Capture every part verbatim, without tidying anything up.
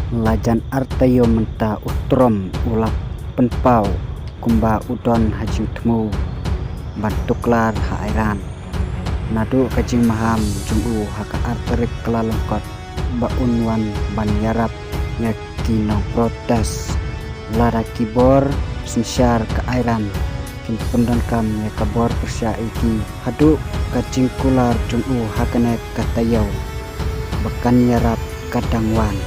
La jan ar taïew mynta u Trump u la pynpaw kumba u don ha jingthmu ban tuklar ha Iran. Naduh ka jingmaham jong u ha ka ar tarik Kyllalyngkot ba un wan ban ïarap ïa ki nong protest. Lada ki bor synshar ka Iran kin pyndonkam ïa ka bor pyrshah ïa ki haduh ka jingkular jong u ha kane ka taïew ba kan ïarap ka dang wan.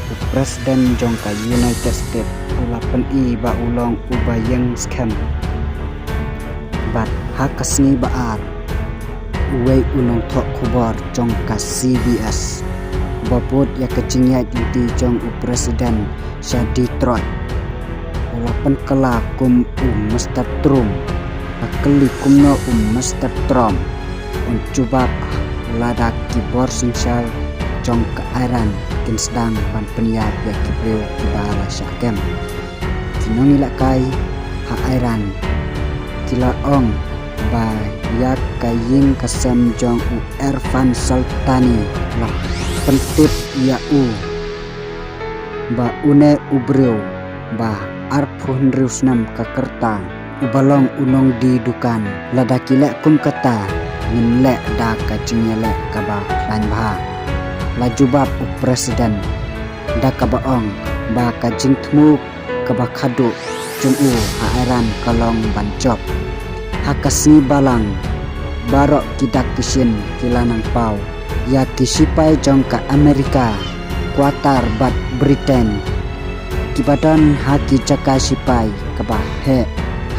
U President jong ka United States u la pyni ba u long uba ïeng skhem. Bad ha ka sngi ba ar, uwei u nongthoh khubor jong ka C B S ba bud ïa ka jingïaid lynti jong u President sha Detroit u la pynkylla kum u Mister Trump. La kylli kumno u Mister Trump un jubab lada ki bor synshar jong ka Iran kin sdang ban pynïap ïa ki briew kiba la shah kem. Ki nongïalehkai ha Iran ki la ong ba ïa ka ïing ka sem jong u Irfan Soltani la pyntip ïa u ba une u briew ba arphew hynriew snem ka rta uba long u nongdie dukan. Lada ki leh kum kata ngin leh da ka jingïaleh kaba khlaiñ bha, la jubab u President da kaba ong ba ka jingthmu kaba khadduh jong u ha Iran ka long ban jop. Ha ka sngi Balang baroh ki dak ki shin ki la nang paw ïa ki shipai jong ka Amerika, Qatar bad Britain kiba don ha ki jaka shipai kaba heh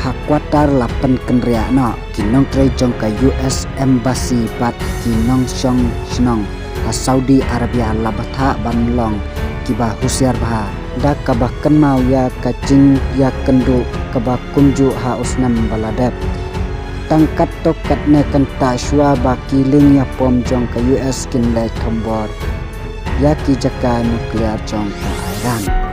ha Qatar la pynkynriah noh. Ki nongtrei jong ka U S Embassy bad ki nongshong shnong ha Saudi Arabia la bthah ban long kiba husiar bha da kaba kynmaw ïa ka jingïakynduh kaba kumjuh ha u snem ba la dep. Tang katto katne kynta shuwa ba ki liengïapom jong ka U S kin leit thombor ïa ki jaka nuclear jong ka Iran.